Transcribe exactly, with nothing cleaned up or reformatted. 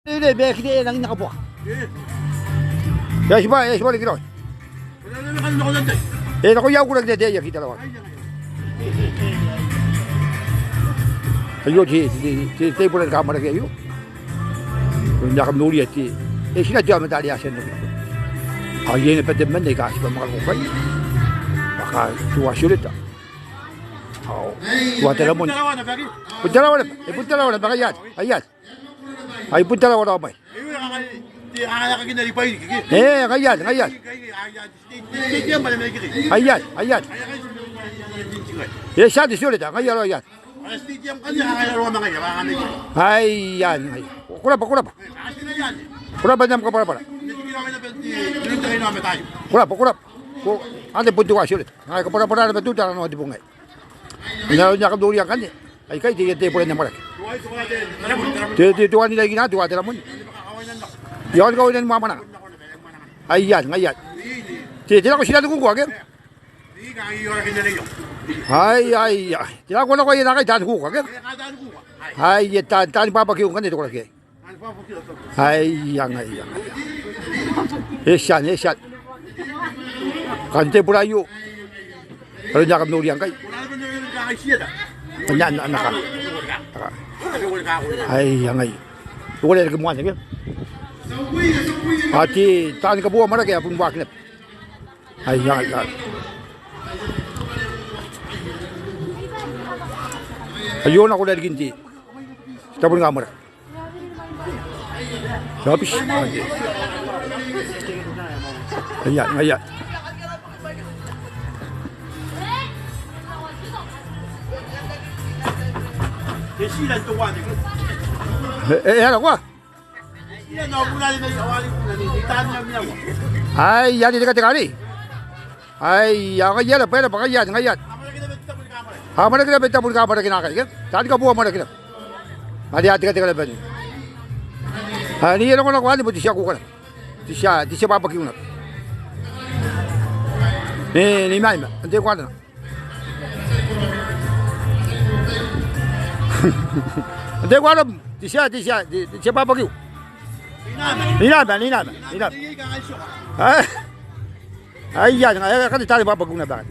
Te, te, te, e rangi n nakaboa. E a tibwa, e a tibwa riki raoi. E nakoia au koraki te, te, aia kitarawa. Aio te, te, te, te tebora ni kamwarake aio. N na kam noria te, e tinaia te aomata are a tia n nako. Ao iai naba temanna aika a tibwa manga roko ikai. Bwa kaain Tua Tioreta. Ao Tua Teramoni. Bon Tarawa naba, e bon Tarawa naba, ngaia ati, ngaia ati. Ai bon Tarawa raoi mai. E, ngaia ati, ngaia ati. Ngaia ati, ngaia ati. E tia te Tioreta, ngaia raoi ati. Ai, ai, ai. Ko rabwa, ko rabwa. Ko rabwa n am kabwarabwara. Ko rabwa, ko rabwa. Ko, anne bon Tua Tioreta. Ngai kabwarabwara naba teutana n te bong aei. N na, n na kam noria ngkanne. Aikai te, te tebora n amwarake. Te, te, te wani naikina, Tua Teramoni. Iaon kawaina ni mwamwananga. Ai, ai, ngaia. Te, te nako tinanikukua, ke? Ai, ai, ai. Tera ko nako iai naakai taani kuka, ke? Ai, e taan, taani barbecue ngkanne te koraki aei. Ai, ngaia, ngaia. E tia, e tia. Kaain te tebora aio. Are n na kam noria ngkai. N na, n na, n na ka. Ai, ngaia. Uore riki moan, ke? Ao te, taani kaboamwarake a bon waaki naba. Ai, ai, ai. Aio nako rarikin te tabo ni kamwarake. Te aobiti. Ai, ai, ai. E, e, e, ara koa. Ai, anne te kateka arei. Ai, ao ngaia ara bwai, ara bwai, ngaia, ngaia. A mwarake naba te tabo ni kamwarake naakai, ke? Taani kaboamwarake naba. Are a tekateka naba ni. Ai, ni e nakonako anne bon te tia kuka naba. Te tia, te tia barbecue naba. Ni, ni maima, n te koana. N te koana, te tia, te tia, te, te tia barbecue. Ni nama, ni nama, ni nama. Ai, ai, ai, ai, kanga taani barbecue naba.